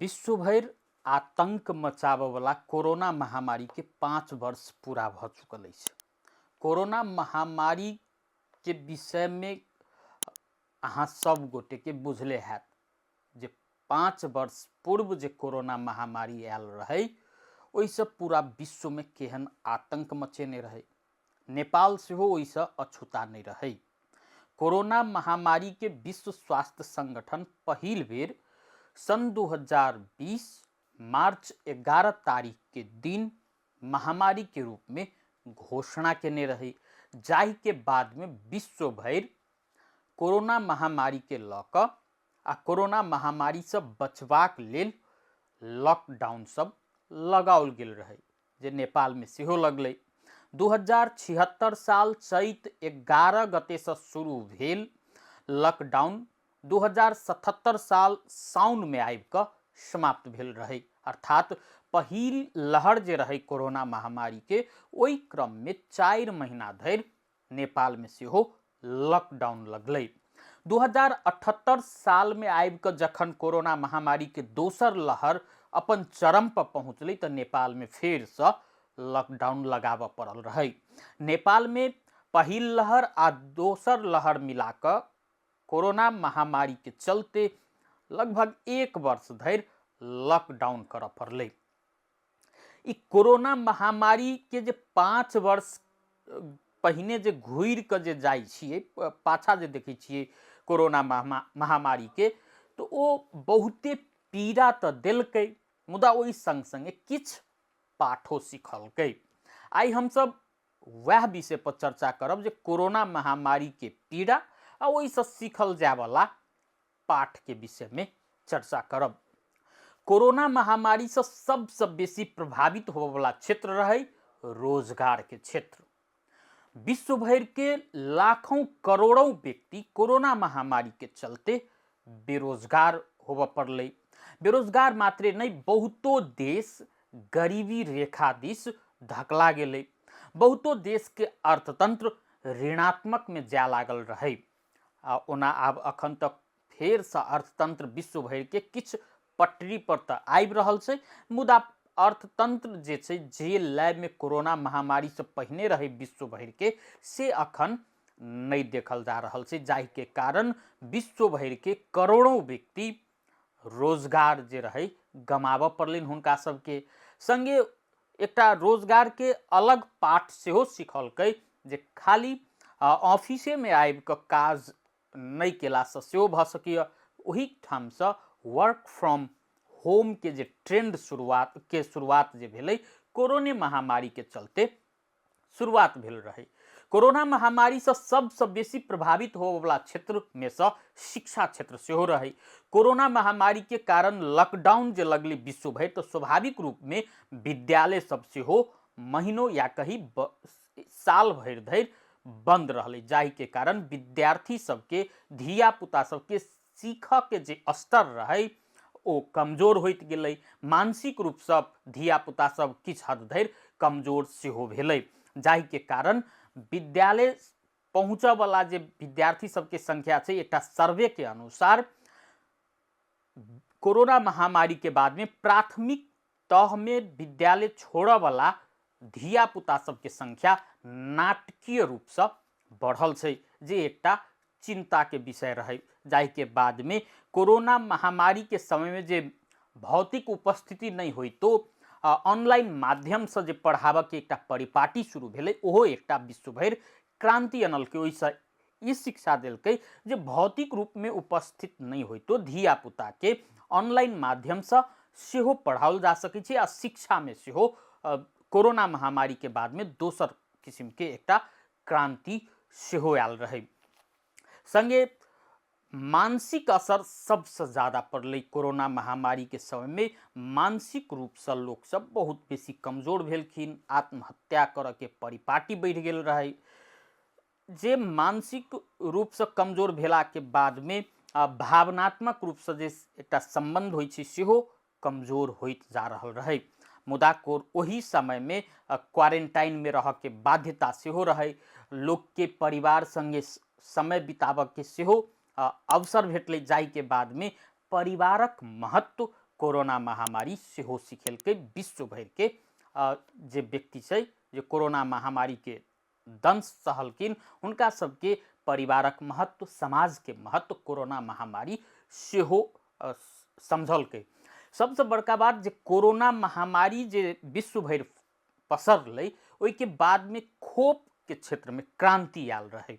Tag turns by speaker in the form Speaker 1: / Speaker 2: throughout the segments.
Speaker 1: विश्व भरि आतंक मचाबयवला कोरोना महामारीके 5 वर्ष पूरा भऽ चुकल अछि। कोरोना महामारीके विषयमे अहाँ सब गोटेके बुझले हैत जे 5 वर्ष पूर्व जे कोरोना महामारी आयल रहै ओहिसँ पूरा विश्वमे केहन आतंक मचेने रहै। नेपाल सेहो ओहिसँ अछूता नहि रहै। कोरोना महामारीके विश्व स्वास्थ्य संगठन पहिल बेर सन् 2020 मार्च 11 तारीख के दिन महामारी के रूप में घोषणा केने रहे, जाहि के बाद में विश्व भरि कोरोना महामारी के लऽ कऽ आ कोरोना महामारी से बचबाक लेल लॉकडाउन सब लगाओल गेल रहे, जे नेपालमे सेहो लगलै। 2076 साल चैत 11 गतेसँ शुरू भेल लॉकडाउन 2077 साल साउनमे आबि कऽ समाप्त भेल रहै। अर्थात पहिल लहर जे रहै कोरोना महामारीके, ओहि क्रममे 4 महीना धरि नेपालमे सेहो लॉकडाउन लगलै। 2078 सालमे आबि कऽ जखन कोरोना महामारीके दोसर लहर अपन चरम पर पहुँचलै तऽ नेपालमे फेरसँ लॉकडाउन लगाबऽ पड़ल रहै। नेपालमे पहिल लहर आ दोसर लहर मिला कऽ कोरोना महामारीके चलते लगभग 1 वर्ष धरि लॉकडाउन करऽ पड़लै। ई कोरोना महामारीके जे 5 वर्ष पहिने जे घुरि कऽ जे जाइ छियै, पाछा जे देखै छियै कोरोना महामारीके, तऽ ओ बहुते पीड़ा तऽ देलकै, मुदा ओहि सङ्ग सङ्गे किछु पाठो सिखलकै। आइ हमसब वएह विषय पर चर्चा करब जे कोरोना महामारीके पीड़ा आ ओहिसँ सीखल जायवला पाठके विषयमे चर्चा करब। कोरोना महामारीसँ सबसँ बेसी प्रभावित होबयवला क्षेत्र रहै रोजगारके क्षेत्र। विश्व भरिके लाखों करोड़ों व्यक्ति कोरोना महामारीके चलते बेरोजगार होबय पड़लै। बेरोजगार मात्रे नहि, बहुतो देश गरीबी रेखा दिस धकला गेलै। बहुतो देशके अर्थतंत्र ऋणात्मकमे जाय लागल रहै। आ ओना आब अखन तक फेरसँ अर्थतंत्र विश्व भरिके किछु पटरी पर तऽ आबि रहल छै, मुदा अर्थतंत्र जे छै जे लयमे कोरोना महामारीसँ पहिने रहै विश्व भरिके, से अखन नहि देखल जा रहल छै, जाहिके कारण विश्व भरिके करोड़ों व्यक्ति रोजगार जे रहै गमाबऽ पड़लनि हुनका सबके। सङ्गे एकटा रोजगारके अलग पाठ सेहो सिखलकै जे खाली ऑफिसेमे आबि कऽ काज नहि केलासँ सेहो भऽ सकैए। ओहि ठामसँ वर्क फ्रॉम होमके जे ट्रेंड शुरुआत जे भेलै कोरोने महामारीके चलते शुरुआत भेल रहै। कोरोना महामारीसँ सबसँ बेसी प्रभावित होबयवला क्षेत्रमे सँ शिक्षा क्षेत्र सेहो रहै। कोरोना महामारीके कारण लॉकडाउन जे लगलै विश्व भरि, तऽ स्वाभाविक रूपमे विद्यालय सब सेहो महीनो या कही साल भरि धरि बंद रहलै, जाहिके कारण विद्यार्थी सबके, धिया पुता सबके सीखऽके जे स्तर रहै ओ कमजोर होइत गेलै। मानसिक रूपसँ धिया पुता सब किछु हद धरि कमजोर सेहो भेलै, जाहिके कारण विद्यालय पहुँचऽवला जे विद्यार्थी सबके संख्या छै, एकटा सर्वेके अनुसार कोरोना महामारीके बादमे प्राथमिक तहमे विद्यालय छोड़ऽवला धिया पुता सबके संख्या नाटकीय रूपसँ बढ़ल छै, जे एकटा चिंताके विषय रहै। जाहिके बादमे कोरोना महामारीके समयमे जे भौतिक उपस्थिति नहि होइतो ऑनलाइन माध्यमसँ जे पढ़ाबऽके एकटा परिपाटी शुरू भेलै, ओहो एकटा विश्व भरि क्रांति अनलकै। ओहिसँ ई शिक्षा देलकै जे भौतिक रूपमे उपस्थित नहि होइतो धिया पुताके ऑनलाइन माध्यमसँ सेहो पढ़ाओल जा सकै छै आ शिक्षामे सेहो कोरोना महामारीके बादमे दोसर किसिमके एकटा क्रांति सेहो आयल रहै। संगे मानसिक असर सबसँ ज्यादा पड़लै कोरोना महामारीके समयमे। मानसिक रूपसँ लोकसब बहुत बेसी कमजोर भेलखिन, आत्महत्या करऽके परिपाटी बढ़ि गेल रहै, जे मानसिक रूपसँ कमजोर भेलाके बादमे भावनात्मक रूपसँ जे एकटा सम्बन्ध होइ छै सेहो कमजोर होइत जा रहल रहै। मुदा ओहि समयमे क्वारेंटाइनमे रहऽके बाध्यता सेहो रहै, लोकके परिवार सङ्गे समय बिताबऽके सेहो अवसर भेटलै, जाहिके बादमे परिवारक महत्व कोरोना महामारी सेहो सिखेलकै। विश्व भरिके जे व्यक्ति छै जे कोरोना महामारीके दंश सहलखिन, हुनका सबके परिवारक महत्व, समाजके महत्व कोरोना महामारी सेहो समझलकै। सबसँ बड़का बात जे कोरोना महामारी जे विश्व भरि पसरलै, ओहिके बादमे खोपके क्षेत्रमे क्रान्ति आयल रहै।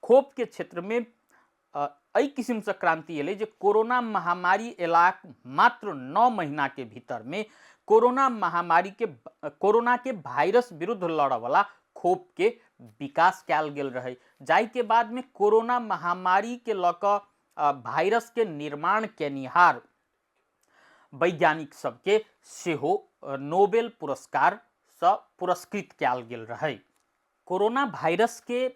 Speaker 1: खोपके क्षेत्रमे एहि किसिमसँ क्रान्ति एलै जे कोरोना महामारी एलाक मात्र 9 महीनाके भीतरमे कोरोना महामारीके, कोरोनाके वायरस विरुद्ध लड़ऽवला खोपके विकास कयल गेल रहै, जाहिके बादमे कोरोना महामारीके लऽ कऽ वायरसके निर्माण केनिहार वैज्ञानिक सबके सेहो नोबेल पुरस्कारसँ पुरस्कृत कयल गेल रहै। कोरोना वायरसके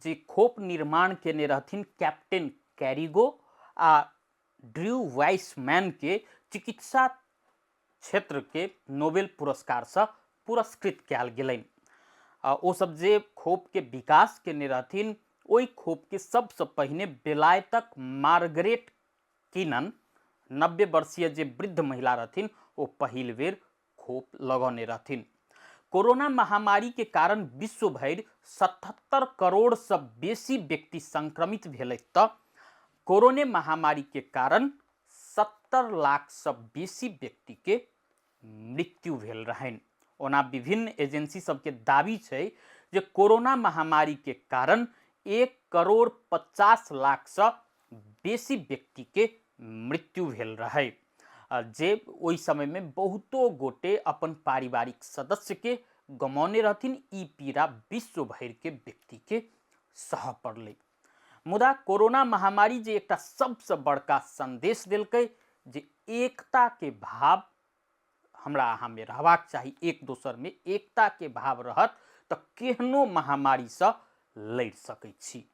Speaker 1: जे खोप निर्माण केने रहथिन कैप्टन कैरिगो आ ड्रू वाइसमैनके चिकित्सा क्षेत्रके नोबेल पुरस्कारसँ पुरस्कृत कयल गेलनि। आ ओसब जे खोपके विकास केने रहथिन, ओहि खोपके सबसँ पहिने बेलायतक मार्गरेट किनन 90 वर्षीय जे वृद्ध महिला रहथिन, ओ पहिल बेर खोप लगौने रहथिन। कोरोना महामारी के कारण विश्व भरि 77 करोड़ से बेसी व्यक्ति संक्रमित भेलै, तऽ कोरोने महामारी के कारण 70 लाख से बेसी व्यक्ति के मृत्यु भेल रहनि। ओना विभिन्न एजेंसी सबके दावी छै जे कोरोना महामारी के कारण 1 करोड़ 50 लाख से बेसी व्यक्ति के मृत्यु भेल रहै, जे ओहि समयमे बहुतो गोटे अपन पारिवारिक सदस्यके गमौने रहथिन। ई पीड़ा विश्व भरिके व्यक्तिके सहऽ पड़लै। मुदा कोरोना महामारी जे एकटा सबसँ बड़का संदेश देलकै जे एकताके भाव हमरा अहाँमे रहबाक चाही, एक दोसरमे एकताके भाव रहत तऽ केहनो महामारीसँ लड़ि सकै छी।